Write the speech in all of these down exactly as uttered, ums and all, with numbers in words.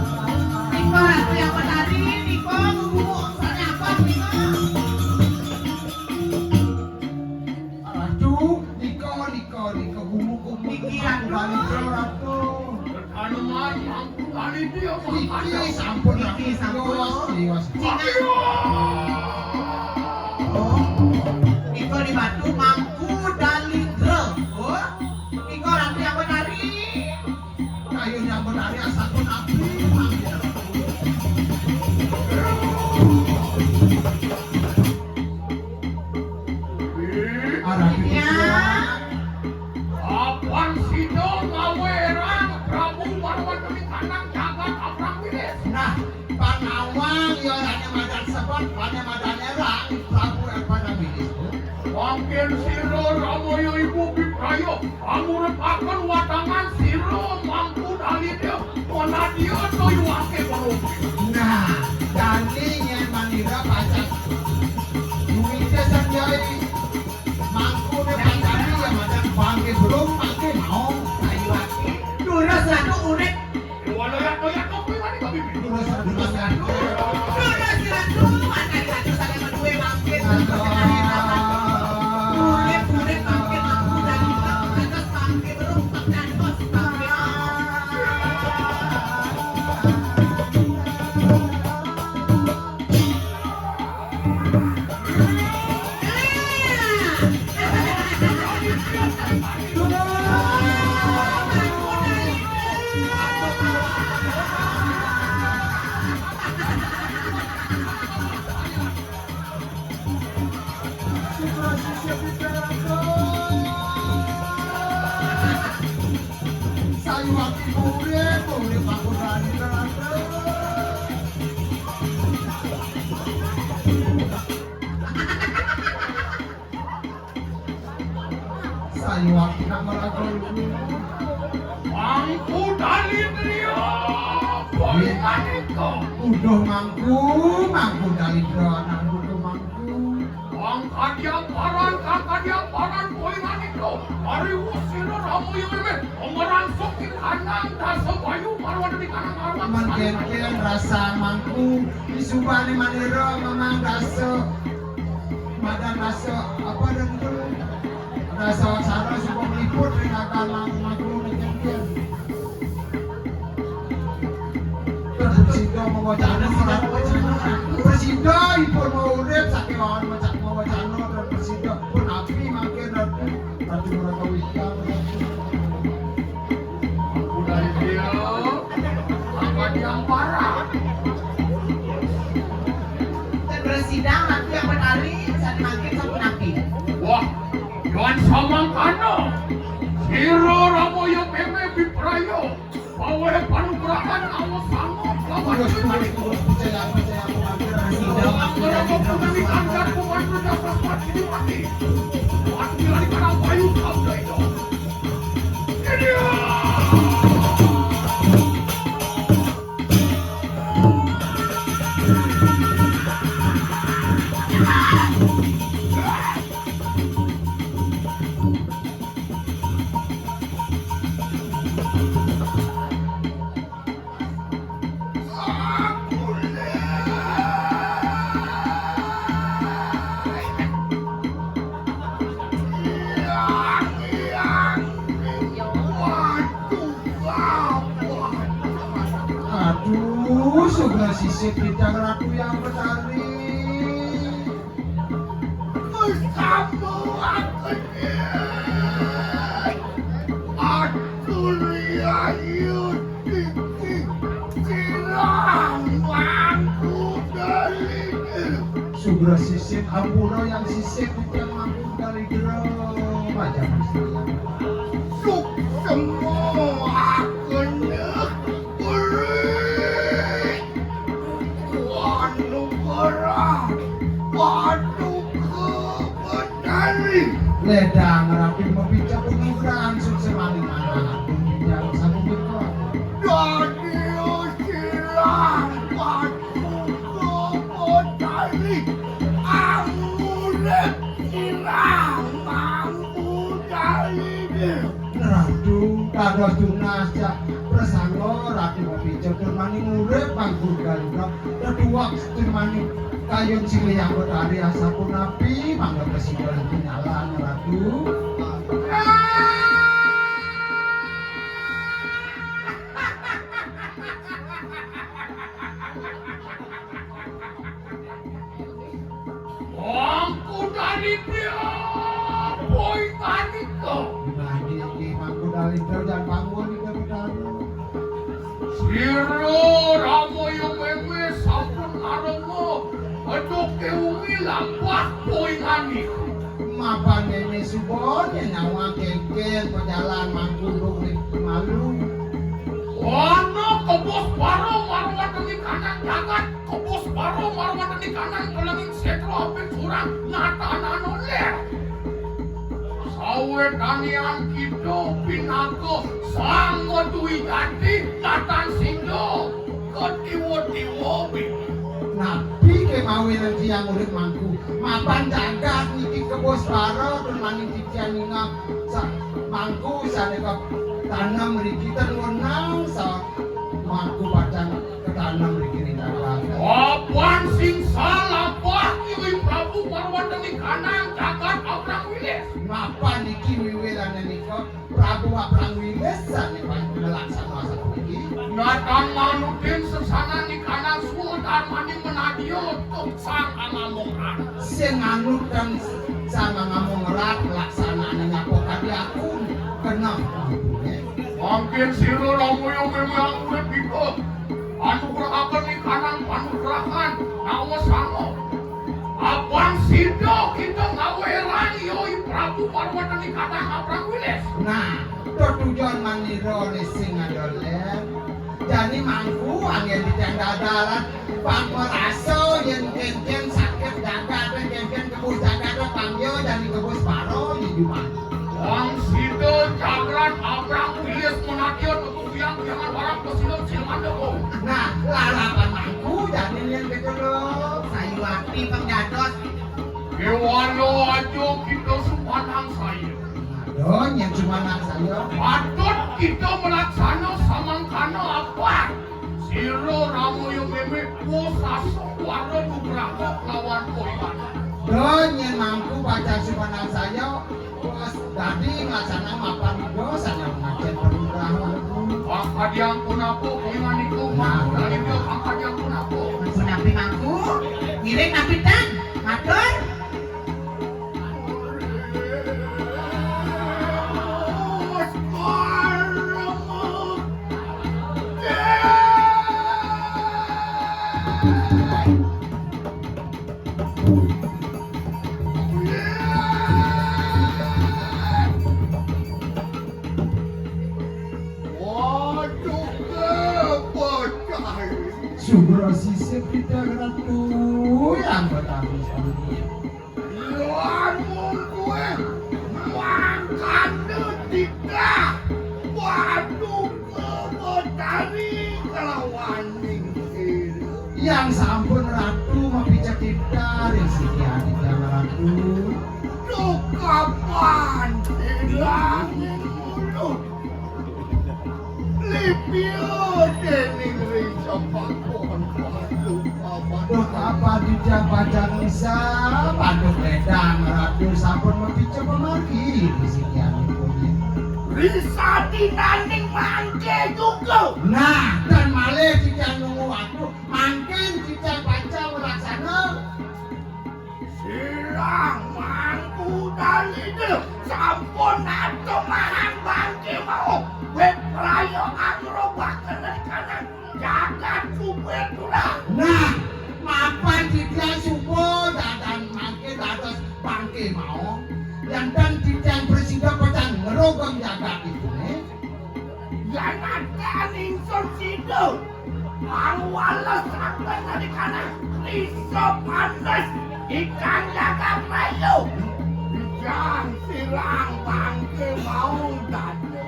Niko, Ratu yang menari, Niko, guru, misalnya apa, Niko? Ratu, Niko, Niko, Niko, guru, guru, Niki, Ratu. Balik, Ratu. Anu mah, Mangku Dalindra, Mangku Dalindra. Niki, sampun, Ratu. Niki, sampun. Liwas, liwas. Cina. Oh, Niko di Batu, Mangku Dalindra. Oh, Niko, Ratu yang menari. Ayo nyambut hari asapun api. Arah ya. Apan sida ngawe erang Prabu Marwatuni kanang jagat abrang wilis. Nah, panawang ya hanya madan sebab, hanya madan erang Prabu Erpana wilis. Mangkin sira Ramaya ibu pipraya. Panguripaken watangan sira Mangku Dalindra, panadya toyuwake pangrupi. Nah, dane yen manira pacak duwite sanjai Mangku ne pacani ya madan bangke belum pake mau toyuwake. Durus Ratu urip. Waloyat-loyat kopi mani kopi. Durus Ratu. Durus Ratu. Durus Ratu. Mangke Ratu saking maduwe mangke. Urip-urip mangke Mangku Dalindra. Dados mangke berumpak dados mangke. Sayuwakti urip, urip aku rani neraka. Sayuwakti nang neraka iku. Mangku Dalindra, iya. Boy Manika. Uduh Mangku, Mangku Dalindra, nang uduh Mangku. Kang Kadiamparan, Kang Kadiamparan, Boy Manika. Ari wus sira Ramaya Memen, pamerangsuk ing kandang dasa bayu, marwateni kanang marwat. Mangkenken rasa Mangku, isubane manira mamang dasa, madan dasa, apa dan itu? Dasa aksara suka meliput ring akal Mangku mangkenken. Prasida mawacana, prasida ipun mau urip sakewan macak mawacana dan prasida pun api mangkin Ratu, Ratu Rakawitan. Budaya dia, apa diampara? Dan prasida Ratu yang menari, saat mangkin sampun api. Wah, Yohan Samangkana, sira Ramaya Meme Bipraya. Paweh panugrahan awesana lawan. Terus, terus, terus, percaya, percaya, aku hampir. Sida aku dari Rama Putri Kanjar Kumandu Dapat Pati Pati. Pati lari karang payu sabda itu. Ini. Sugra sisip Ida Ratu Hyang Betari. Bersama akan Atuliayu Titi Sirang Mangku Dalina. Sugra sisip ampura Hyang sisip Ida Mangku Dalina. Macam suksma akan beri anugerah Paduka Betari. Ledang rapi mapica panugrahan suksmaning manah agung ida sapunika. Dadia sirang Paduka Betari angurip sirang Mangku Dalina. Ratu, dados tunas jak prasangga Ratu mapica tur maning urip Mangku Dalina. Tetuak tur maning kayun silih anggotari asapunapi mangga prasida pinyalan Ratu. Mangku Dalibya, poinganika. Nah, iki, iki Mangku Dalibya jan pangwon ida Betara. Sira Rama ya meme sampun arema, eduke wengi lampah poinganika. Mapan meme suba nyenawa kengken pajalan Mangku duk malu. Ana kebus para marwateni kanang jagat. Kebus para marwateni kanang pelenging setra apit surang natan anoler. Sawetanian kita pinaka sang Dwi Ganti natan sida ketiwa-tiwa bi. Napi kemawinan tiang urip Mangku? Mapan jagat niki kebus para tur maning titiang ningeh sa-, Mangku sane katanem riki ten wenang sa Mangku pacang katanem riki ring dagang. Apan sing salapah Iwi Prabu marwateni kanang jagat Abrang Wilis. Mapan niki wiwilane nika Prabu Abrang Wilis sane pacang nglaksana sapuniki. Natan manutin sesana nikanang suwa darmane menadia tuk sang angamong rat. Sing nganut kan sang angamong rat laksanane nyapa kadi aku keneh ibune. Mangkin sira Rama ya meme urip kita. Anugrahaken nikanang panugrahan nawasanga. Apan sida kita ngawerang ya I Prabu marwateni kanang Abrang Wilis. Nah, tetujon manira lising adolen. Jani Mangku anggen titiang dadalan pang marasa yen kenken sakit jagate, kenken kebus jagate pang ya jani kebus para ya jumah. Wang sida jagrat Abrang Wilis menadia Biang-biangan barang pesilem sileman dego. Nah, lalapan Mangku jani yen bekelok. Sayuwakti pang dados. Kewala aja kita sumanang saya. Aduh, yen sumanang saya. Patut kita melaksana samangkana apa? Sira Rama ya meme, wosasa wara nugraha lawan koiban. Don yen Mangku pacang sumanang saya, Dadi nglaksanang mapan Ida sane ngajeng panugrahan. Pangkadiang punapa kuwi maniku? Nah, Mangku Dalibya pangkadiang punapa? Punapi Mangku? Ngiring napi tan? Matur. Waduh, kepecah. Sugra sisip kita ratu yang bertangis dunia. Lamun kowe mangkana titah, waduh, kepecah kelawan ning sira. Yang sampun ratu mapicekita ring siki adi jana ratu. Duh kapan ilang mulut. Lipia dening ring sepakon batu papan. Duh kapan dijang pacang isa, paduk ledang ratu sampun mapicek pamargi di siki adi punyi. Risadinaning mangke juga. Nah, dan malih dijang nunggu waktu. Sampun atumahang bangké mau, wipraya angrobaken ring kanan jagat Subetura. Nah, mapan titiang suba dadan mangkin dados bangké mau, yén ten titiang prasida pacang ngrogong jagat ipune. Yan aten ingsun sida, pangwales angkana ri kanan, risa panes, ikang jagat rayu. Ijang silang bangké mau dadi.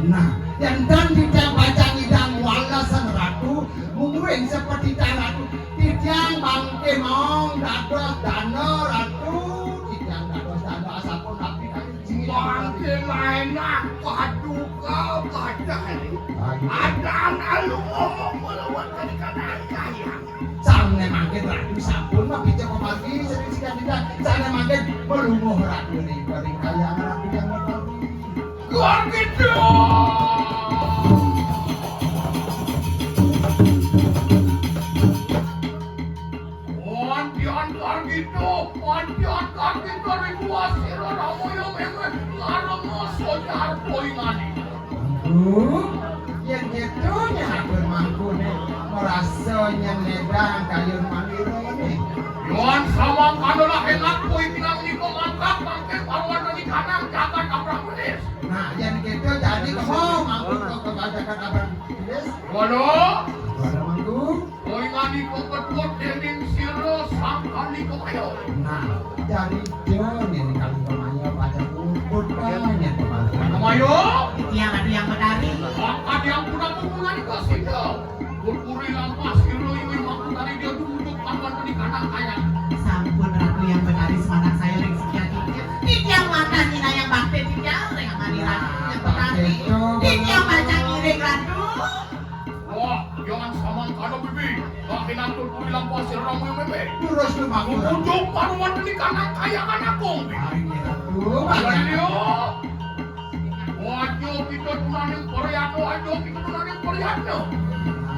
Nah, yén ten titiang pacang nyidang walesen Ratu, mungguing seperti Ratu, titiang bangké mau dados dana Ratu, titiang dados dana asapunapi kali. Mangkin enak paduka badan. Adan alu ngomong melawan tadi kadang kaya. Sane mangkin Ratu sampun mapica pamargi sering sikan kita. Sane mangkin melunguh Ratu ring paring kayang Ratu yang matawi. Luar biasa. Antian Kargito, antian Kargito ring luas sira Ramaya meme ngarema sojar poingane. Mangku, yen gitu nyen atur mangkune merasa nyen ledang kayun mandirane. Yuan samangkana lah enak poinginang nika mangkak mangke paruan ning kanang jagat abrang belis. Nah, yen gitu jadi kemo mangku kok ke jagat abrang belis. Waduh. Waduh mangku. Poingane kapetuut dening sira Sang Kandika Maya. Nah, jari dening Kandika Maya pada puput banyak kemarin. Kandika Maya? Titiang Ratu Yang Betari. Maka yang pun aku mulai ke sini. Purpuri lampas sira iwi mangkutari dia duduk panuan penikanan kaya. Sampun Ratu Yang Betari semangat saya ring sekian titiang. Titiang wantah nyinayang bakti titiang ring amani Ratu Yang Betari. Titiang pacang ngiring Ratu. Wah, jangan samangkana, Bibi. Makin atur kuwi lampah sira rambuyu, Bibi. Terus lu makin. Ujung paruan ini kanang kayangan agung, Bibi. Ayo, Ratu. Ayo. Wajo kita tunaning Korea, wajo kita tunaning Korea.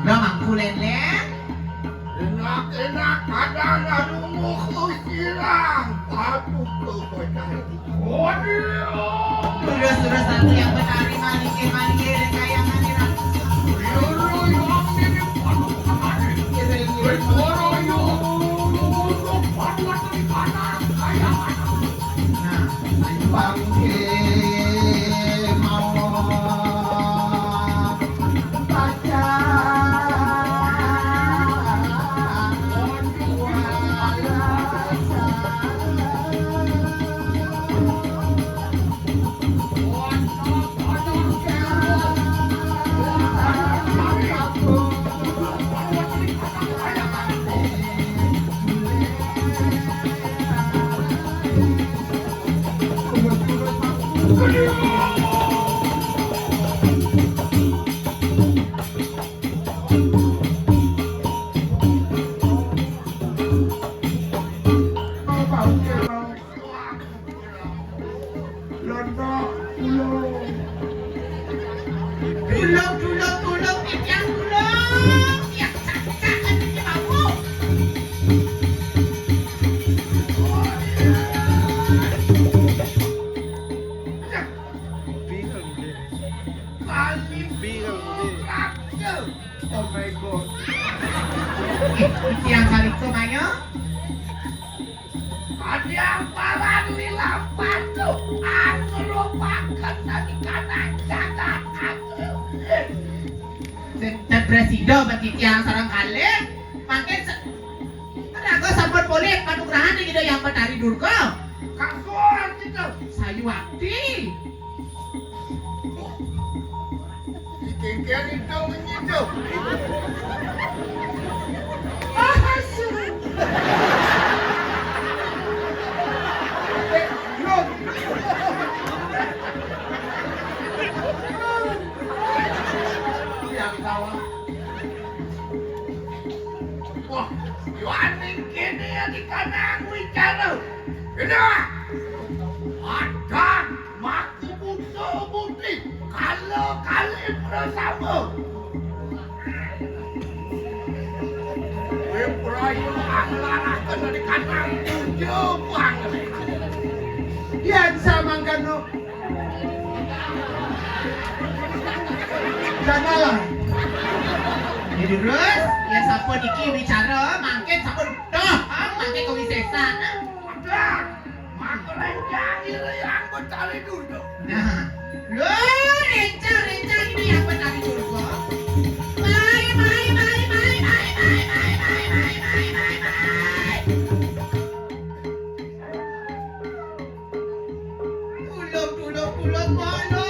Lah, mangku lele. Enak-enak kadang ngarungu kusirang. Aku ke bocah. Terus-terus Ratu Yang Betari malinggih-malinggih ring kayangan ira. Nah, ayo bangke mau. Lontok, tulung. Tulung, tulung, tulung, titiang tulung. Tiang sakit, sakit, sakit, mabuk. Bingung dia. Bingung dia. Oh my God. Eh, tiang salito, Mayo. Adiang parang lila patu, aku lupakan tadi kanan jagat aku. Dan, dan presida bagi tiang sareng kalih, mangkin se-, raga sampun polih panugrahan ring Ida Yang Betari Durga. Kasual kita. Sayuwakti. Dikengken itu ngidu. Ah, suruh. Eh, Lung. Yang tawa. Wah, yuaning kene ya di kanang wicara. Kene, ah. Adan. Mati buta budi, kala kalih prasama. Wipraya anglaraken ri kanang puja pangrih. Yan sa mangkano. Jagalah. Jadi terus, ya sapa niki wicara, mangkin sampun doh, ah, mangkin kawisésan. Aduh, mangko rencang ira yang Betari dulu. Nah, lho, rencang, rencang ini yang Betari dulu. Bye, bye, bye, bye. Tulung, tulung, tulung, tulung.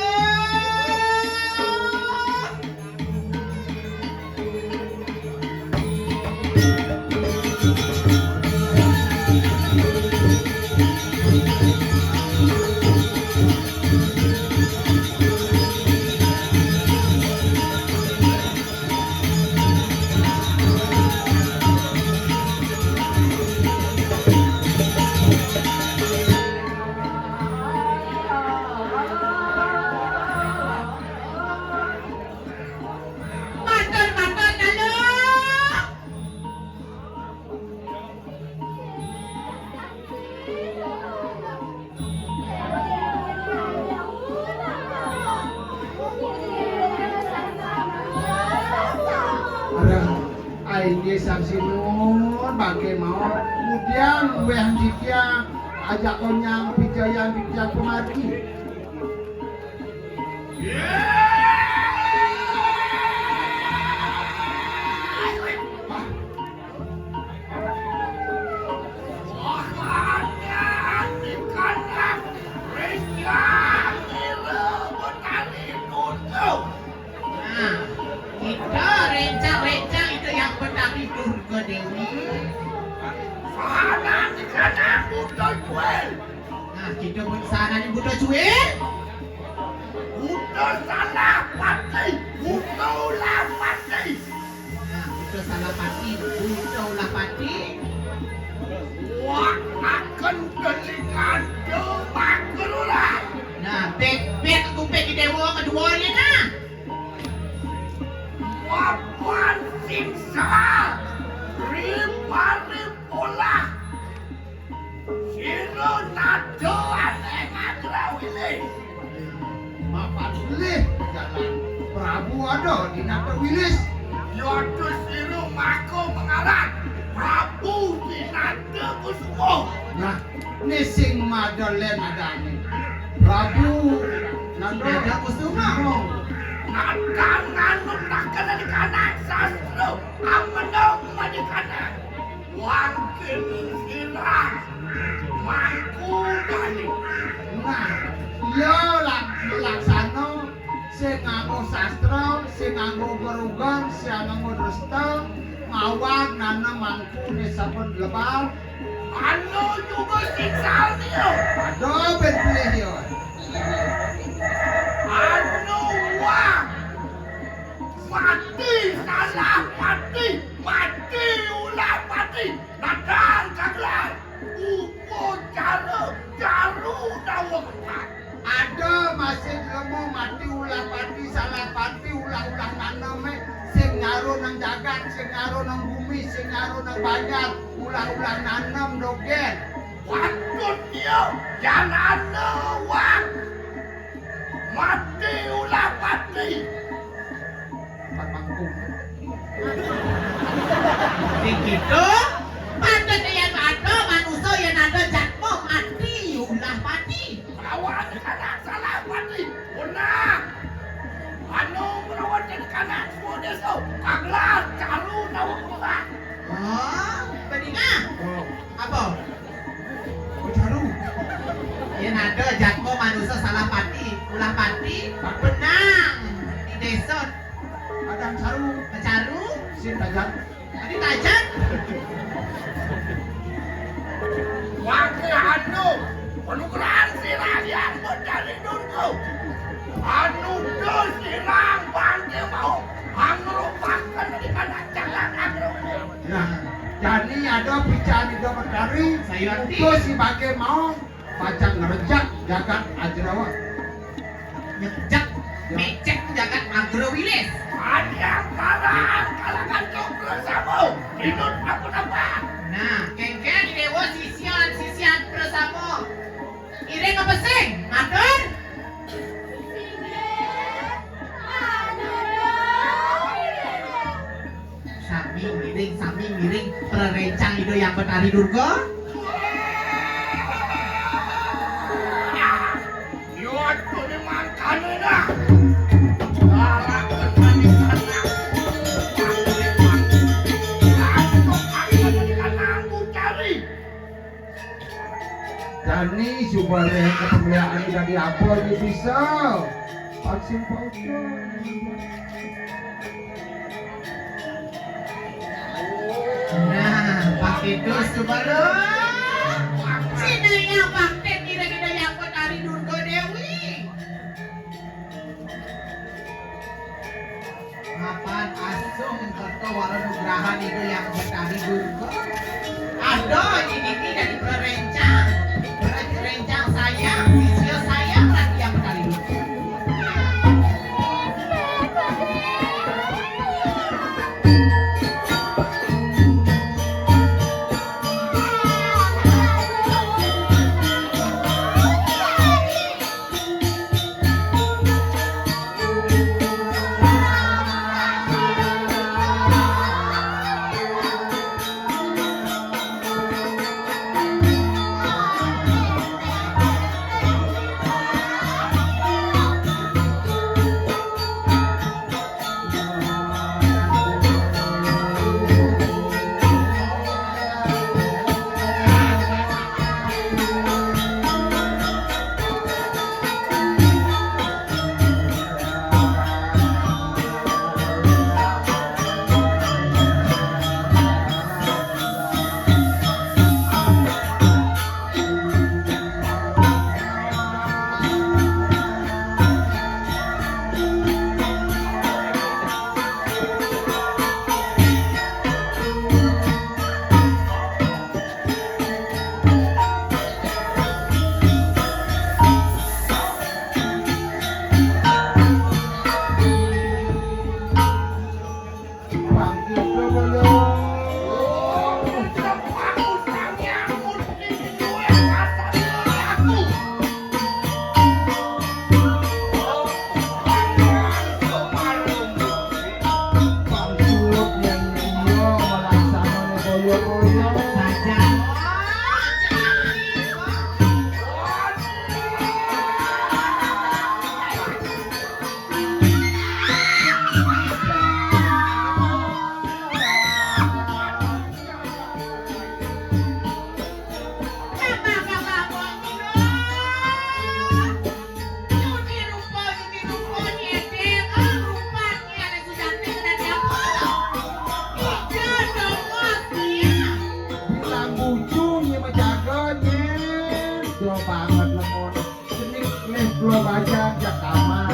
Matur, matur, Kalung. Arah, ainggih Sang Sinun, bangké mawon. Kemudian wéh titiang ajak onyang pijayan titiang pamargi. Nah, kita rencang-rencang itu yang Betari Durga Dewi. Sahabat di kanan, Buto Juel. Nah, kita pun sahabat Buto Juel. Buto Salapati, Buto Lapati. Nah, Buto Salapati, Buto Lapati. Wah, akan telinga demak berulah. Nah, bet-bet kuping di dewa kedua ini, nah. Wapan singsa, ripari polah. Sira nada aneh ngadrawili. Mapan pilih jalan Prabu ada di nata wilis. Yotus sira mako mengaran Prabu di nata kusuma. Nah, Nising Madalen adane. Prabu Nanda Nanda Kusuma. Natang nganut takkan di kanan sastra. Amendong di kanan. Wangkin sirah. Mangku bani. Nah, iya lak-, laksana sing nganggo sastra, sing nganggo gerugang, sing nganggo dresta, ngawag nanem mangku ne saben lebal, Anu juga sing salya. Aduh, ben pilih ya. Anu wah. Mati salah mati, mati ulah mati. Nadang kagelar. Upo cara jaru dawa kepat. Ada masih jelema mati ulah pati, salah pati, ulah-ulah naneme, sing nyaru nang jagat, sing nyaru nang bumi, sing nyaru nang banjar, ulah-ulah nanem dogen. Waktu dia janane wang mati ulah pati. Empat mangkuk. Sing gitu, patut yen ada manusa yen ada jatma mati ulah pati. Lawan kanak salah pati. Punah. Anu ngrawat kanak semua desa. Kaglas, caru, tawa kulah. Oh, beninga. Oh. Apa? Oh, caru. Yen ada jatma manusa salah pati, ulah pati, benang di desa. Kadang caru. Caru. Sin tajam. Tadi tajam. Wakil anu, penukaran sirah yang dari dulu. Anu dos sirah bangke mau angrupakan di mana jalan angrup. Nah, jani ada pican Ida Betari, Sayuanti. Terus si bangke mau pacang ngerejak jagat Ajrawa. Nyejak, ya. Mecek jagat Agrowilis. Panjang parang kalangan kau bersama. Inut apa-apa. Nah, kengken dewa sisian, sisian bersama. Irit Pesing, matur. Sami ngiring, sami ngiring, prerencang Ida Hyang Betari Durga. Yo, atuh ni mangkane dah. Galak tenan ikan aku. Aku akan jadi kanangku cari. Jani suba deh keperluan dadi apa dia bisa. Vaksin paucon. Nah, pakai dos coba lo. Sini yang pakai kira-kira yang Betari Durga Dewi. Mapan asung kerta wara nugrahan Ida Hyang Betari Durga. Ada ini dari prerencang. Prerencang sayang, sisya sayang Ratu Hyang Betari Durga. Bilang bujung ya menjaga nih. Jauh banget lemon. Jenis nih dua baja jak kamar.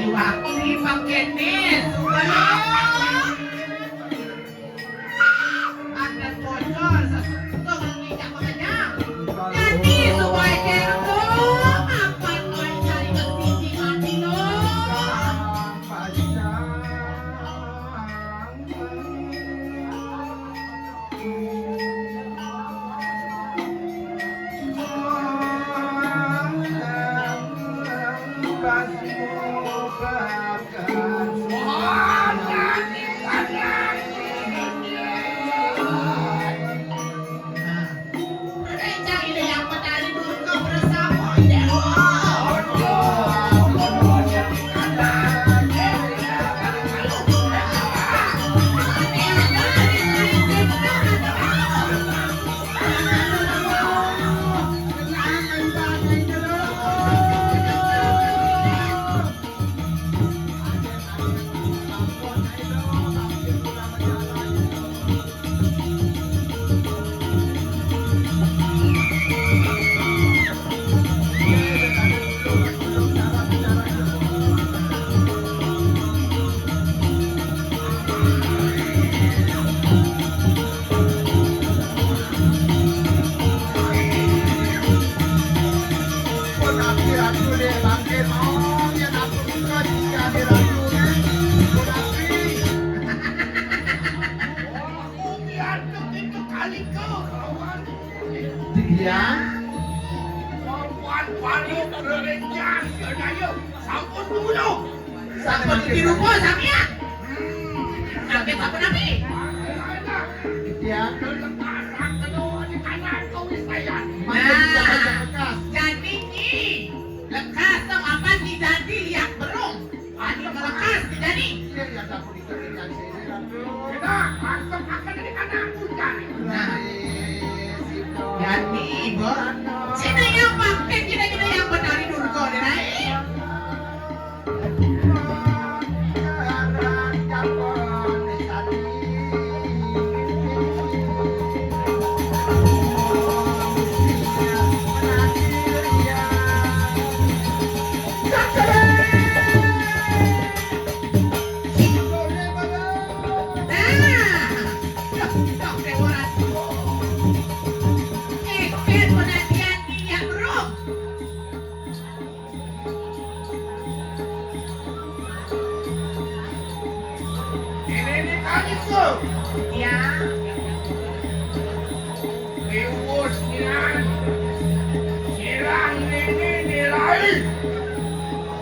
Waktu pangkenis. Aduh. Ada bocor, sesuatu nginjak makanya. Jadi, supaya kayak lo, apa lo yang cari ke sini mati lo? Iya. Sampun dulu. Sampun dirupa sampeyan. Sakit apa napi? Iya. Nah, jadi nyi, lekas to apa dijadi liak berung. Anu lekas dijadi. Nah, jadi ibu, sini yang pakai kira-kira yang benar dulu kau, Rai. Ini nih, Kak, itu. Ya. Riwus nian. Sirah nini nilai.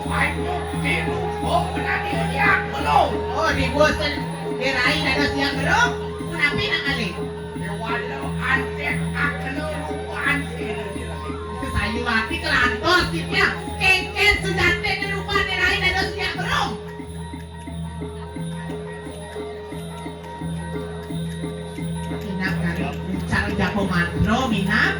Banyu tiru bong nani liak belum. Oh, riwus nirai dados liak belum. Punapi nak ngalih? Dewa lo antek akelo rupan sirah nilai. Sayuwati kelantos tipnya. Kengken sujate rupan nirai dados liak belum. Minab kari ucar jago mantra, minab.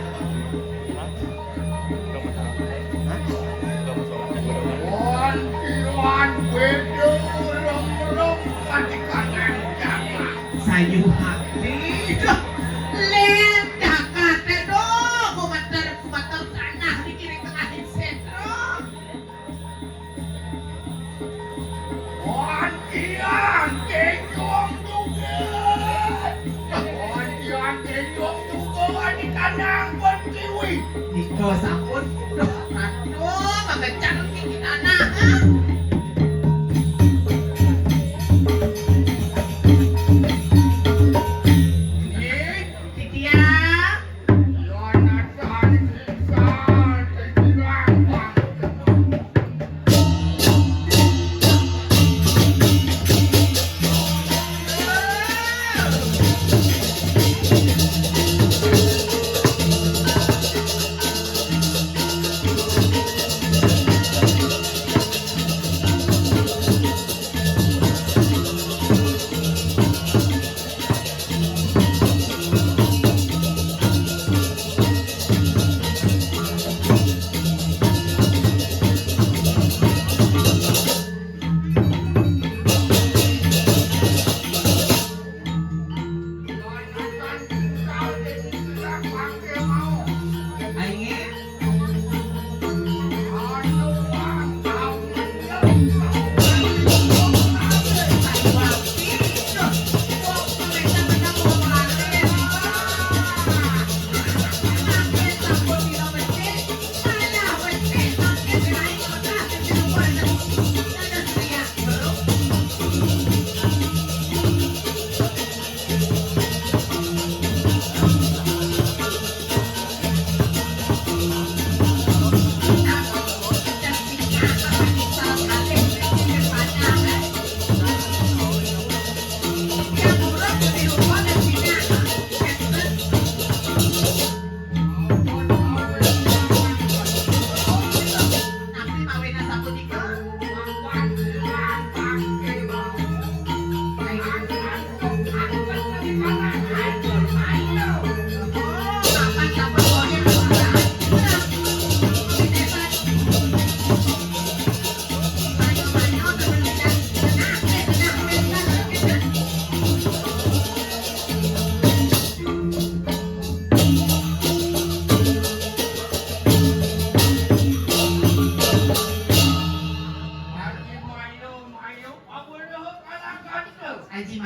Wan iwan wedo lem-lem kanti kanan jaga. Sayuwati, duh, len jakate, duh, gumeter, gumeter tanah di kiri tengah setra. Wan Hyang Tejong Tugas. Wan Hyang Tejong Tugas di kandang pertiwi. Nika sampun. Duh, aduh, mangecek tinggi tanah. Nggih. Titiang.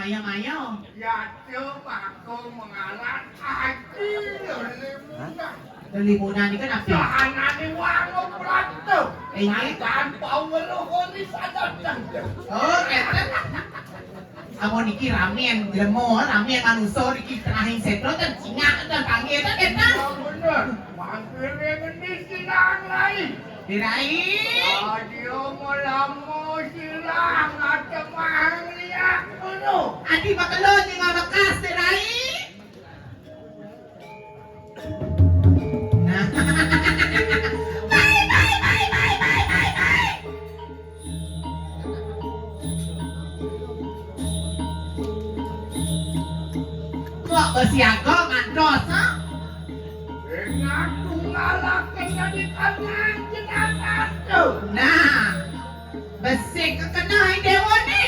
Maya-maya. Yadé mangko mengaran aji lelimunan. Lelimunan iki napi? Kahanane wangun prapta. Inggih. Kan pawruh ori sadadeng. Oh, keten. Amun iki ramen jelema, ramen manusa iki tengahing sétra ten cingak ten panggih ten keten. Bener. Mangkene ngendi silang, Rai? Di Rai. Aja melamo silang, ada mahang liak ngono. Adi makelo ning bekas, Di Rai. Nah. Bai, bai, bai, bai, bai, bai, bai. Kok besiaga ngantos, ha? Ngaku ngalaken ngadikan nganjen anak. Nah, besik kekenah dewane.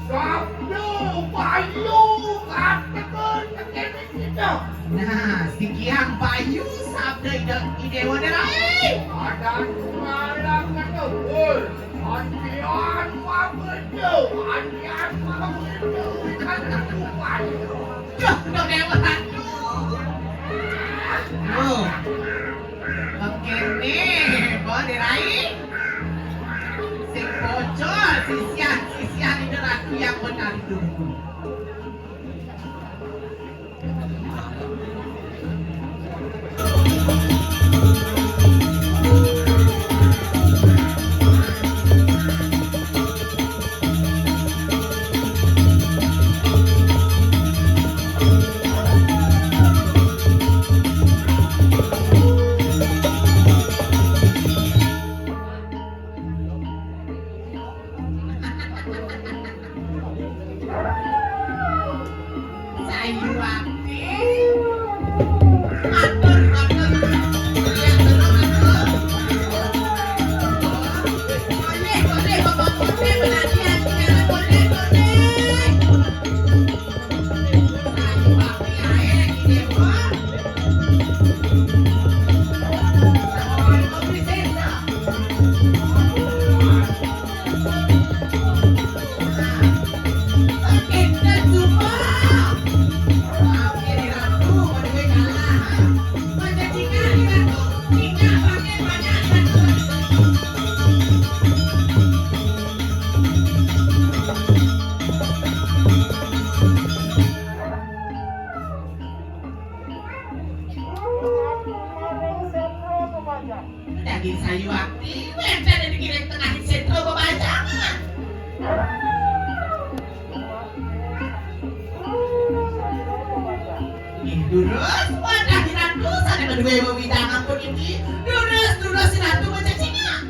Sabda bayu katekel tekene kita. Nah, sikian bayu sabda ida idewa derai. Ada malam kata, woi, andian mabejo, andian mabejo, kata bayu. Duh, duh, dewa ratu. Oh. Mengkene, Bo Derai. Sing bocor, sisian-sisian itu aku yang benar itu. Sayuwakti. Atur, atur. Lihat dulu, atur. Boleh, boleh, Bapak Putri, penantian, boleh, boleh. Sayuwakti ae, gini, Pak. Sama Bapak Putri, sesa. Daging sayuwakti, wénten dikirim tengahing sétra bebajangan. Ih, durus, wadah Ratu, sané madué wewidangan puniki. Durus, durus, Ratu, becik cingak.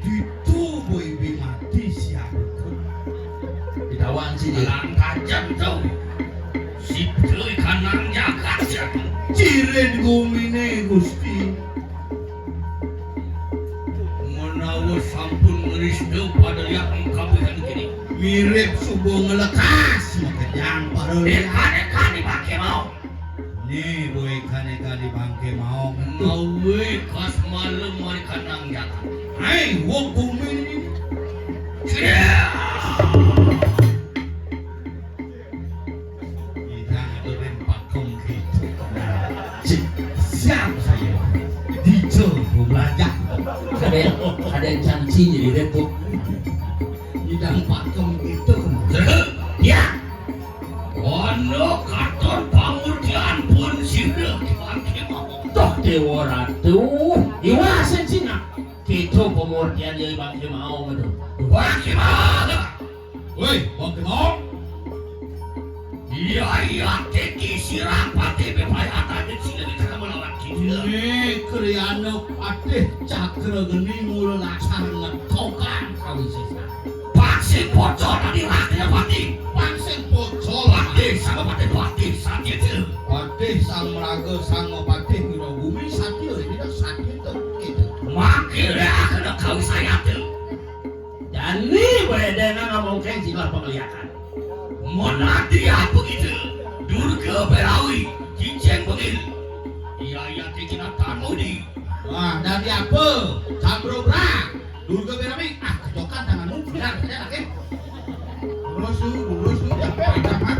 Ditu boy bi mati siapa? Ditawan si Jilang kajen tuh. Si Putri kanang jagat ya. Cirin gumine Gusti. Menawa sampun ngrista pada liak engkabingan kini. Mirip suba ngelekas makejang pada liak. Eka-eka dibangke mau. Né boy kané kadi bangké maong. Ngawé kas malem mari kanang jagat. Hai, wong bumi ini. Cia! Kita ngadurin pakem gitu. Cik, siap saya. Dijo, belajar. Ada yang, ada yang cangcing jadi repot. Idang pakem gitu. Ya. Ana katon pamurtian pun sira Bangké Maong. Toh Déwa Ratu, iwasen Cina. Kita pamurtian ya Bangké Maong itu. Bangké Maong. Woi, Bangké Maong. Iya, iya, tiki sirang patih bepayatan di sini kita melawan kita. Ini kriana patih cakra geni mula laksana ngetokan kawisésan. Pang sing pocol tadi rakyat pati. Pang sing pocol. Pati sama pati pati satya. Pati sang meraga sang pati wiragumi satya ini kan satya tuh gitu. Makin ya kena kau saya tuh. Dani beredengan ngomong kayak jiwa pengliakan. Mon ati apa gitu? Durga Berawi, cincin bengil. Iya iya tinggi natan mudi. Wah, dadi apa? Cambro bra. Durga Berawi, ah, kecokan tanganmu, benar, saya lagi. Lurus tuh, lurus tuh, capek aja, Mak.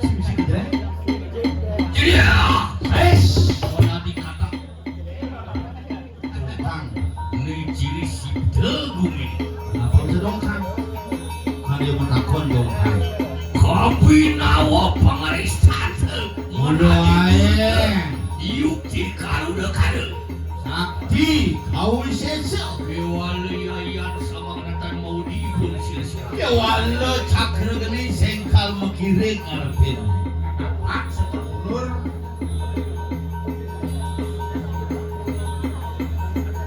Sing, sing, gitu, ya. Iya, es. Mon ati kata. Bang, né ciri sida gumi. Kenapa bisa dongkang? Kan dia mau takon dongkang. Kopi nawa pangarisan. Ngono ae. Yukti karuda kada. Sakti kawisésa. Kéwala yayan sama kenatan mau dipun sila-sila. Kéwala cakra geni sengkal mekiring.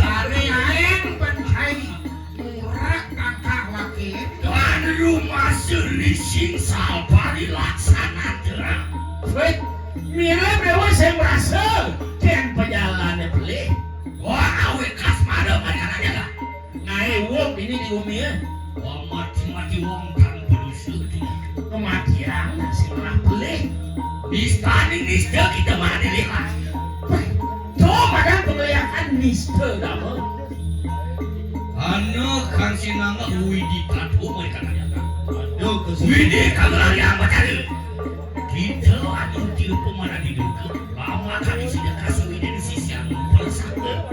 Sari aing pan cai. Murah kakak wakil. Tuan rumah selising sabari laksana terang. Wait, mirip dewa saya merasa. Ken perjalanannya beli. Wah, awe kas mada mariana jaga. Ngae wong ini di bumi ya. Wah, mati-mati wong kan berusur dia. Kematian sing lah beli. Nista nih nista kita mana dilihat. Wah, coba kan kebanyakan nista dama. Anu kang sinangga widi katu mereka kanyata. Aduh, kesulitan. Widi kang lari apa cari? Kita anu tiru pemanah di duka. Lama kali sudah kasih widi di sisi anu peresahan.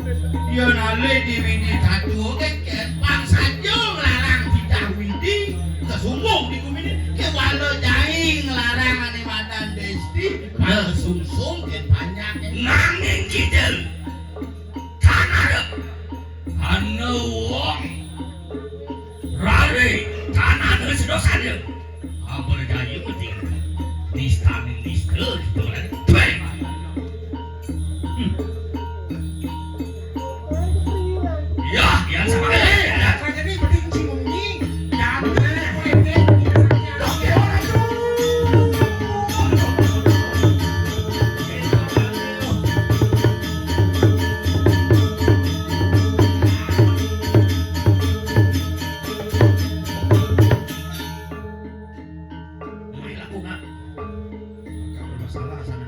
Iya nale di widi katu oke kepang saja ngelarang kita widi kesungguh di bumi ini. Kewala jai ngelarang ane madan desti. Nah, sungsung ke banyak. Nanging kita tanah ana wong rare tanah terus dosanya. Ampun aja iya penting. Nista nih nista gitu kan. Bang. Hmm. Ya, ya sama aja. Jadi penting cium nih. Jangan. Mulai laku, Kak. Kak bermasalah sana.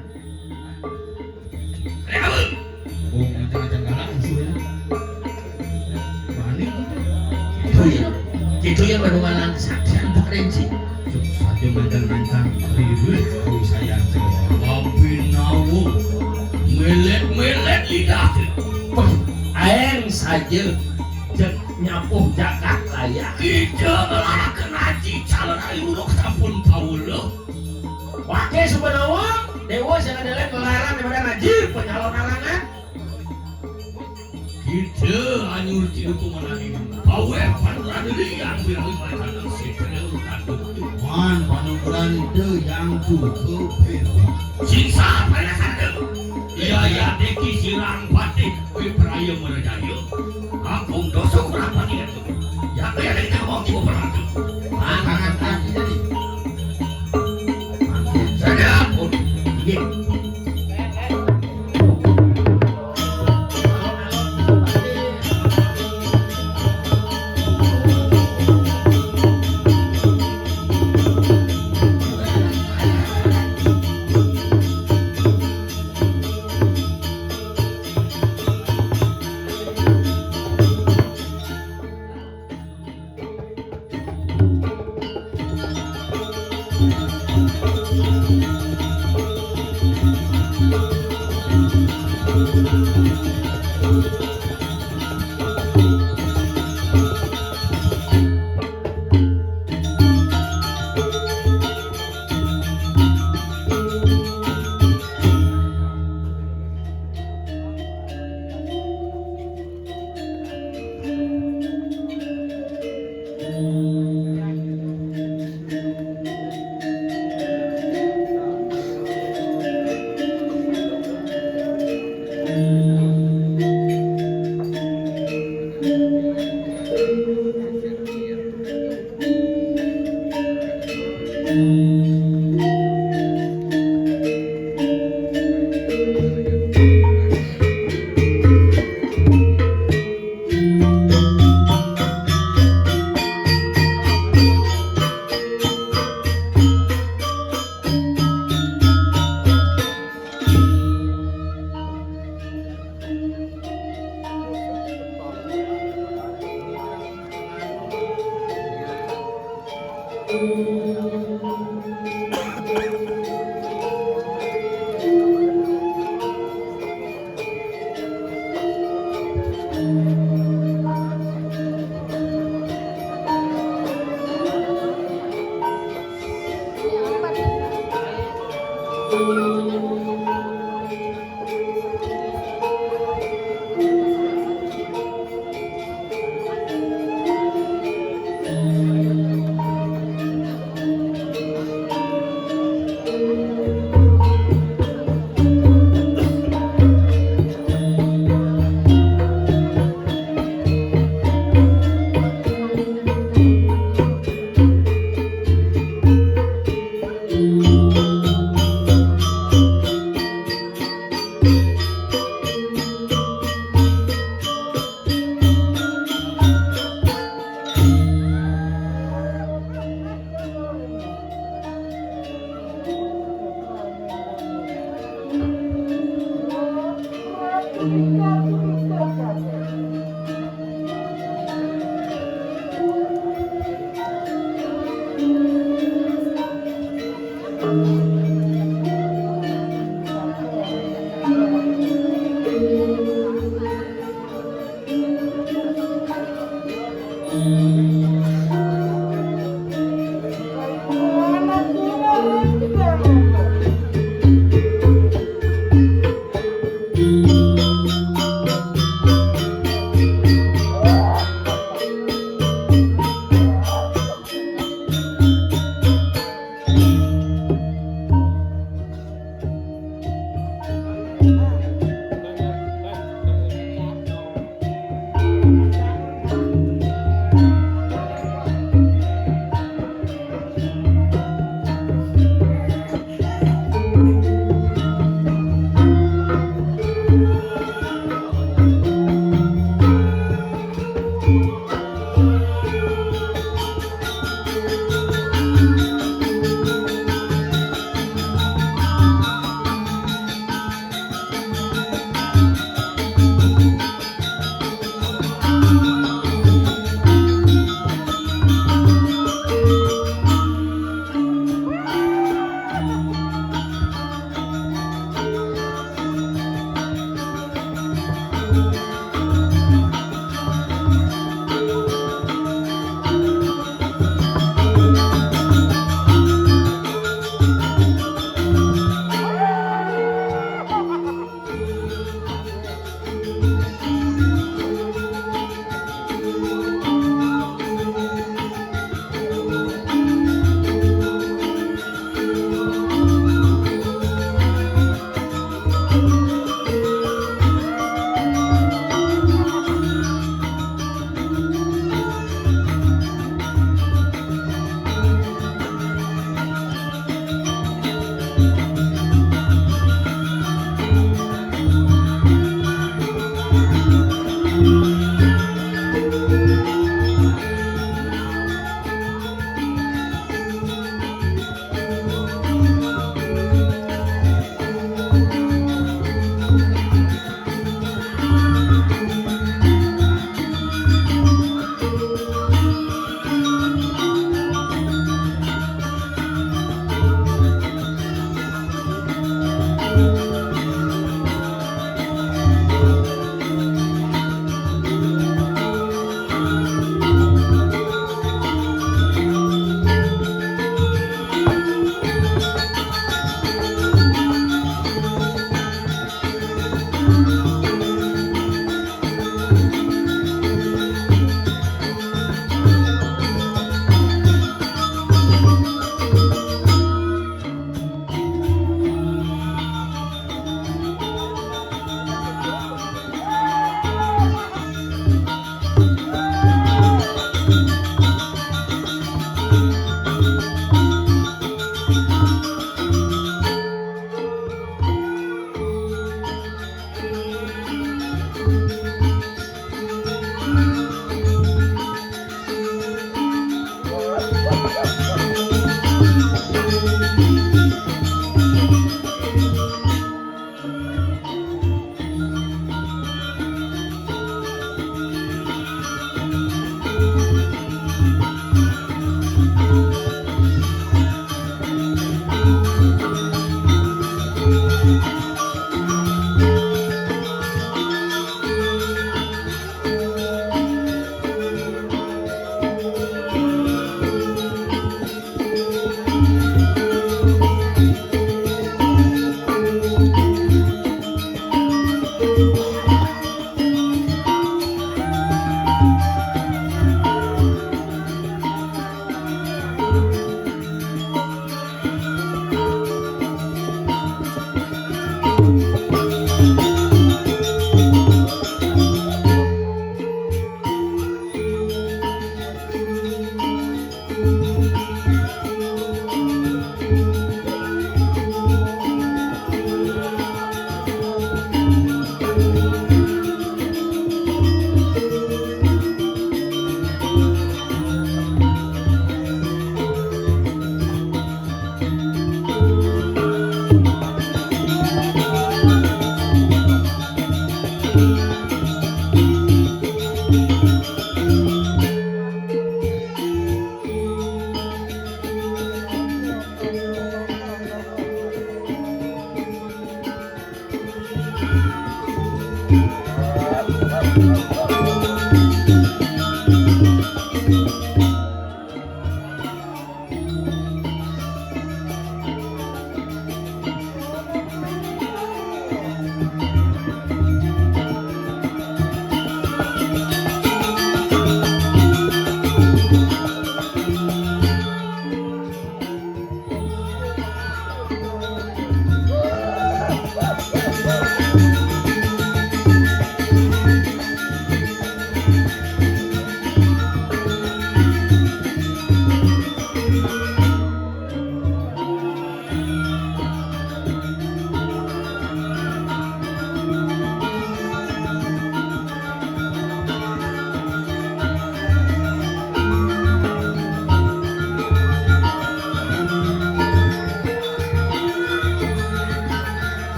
Ada apa? Oh, macam-macam galak musuhnya. Panik gitu. Itu ya. Itu yang baru malang saksian Pak Renci. Cuk, saja mantan-mantan ribut, aku sayang tuh. Tapi nawo, melet-melet lidah. Wah, aeng saja. Cek nyapuh jagat raya. Kita ngelarakan haji calon ayu uluk sampun kawula. Wake Subanawa, Dewa sing ada lain ngelarang daripada ngaji penyalon arangan. Kita anyur tiru pemenang ini. Power panduran diri yang bilang mereka nang setel kandung. Man panduran itu yang tutup. Sisa pada satu. Iya, iya, deki sirang patih. Wipraya Merajaya, Agung Dosa Kurang Pati Ratu. Ya, kaya dari kamu aku beratu. Tangan kaki tadi. Saja. Iya.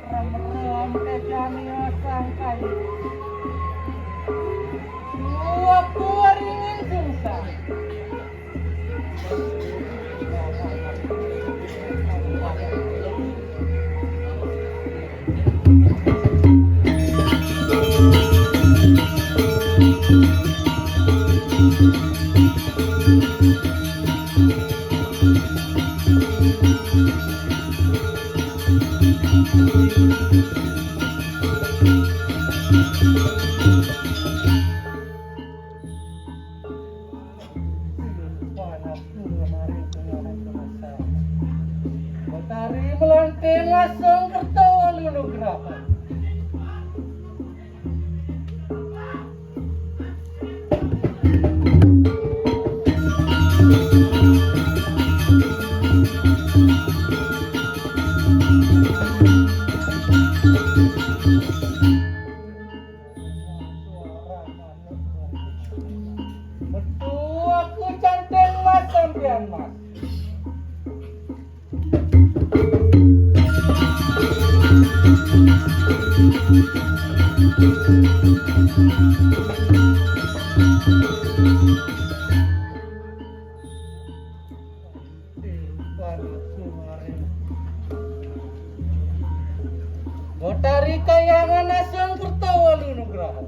Ram-ram kejani asang kayu. Suap kuaringin sungsa. Betari melanting asang kerta walu nugraha. Metu aku canting mas sampian mas. Betari kayangan asang kerta walu nugraha.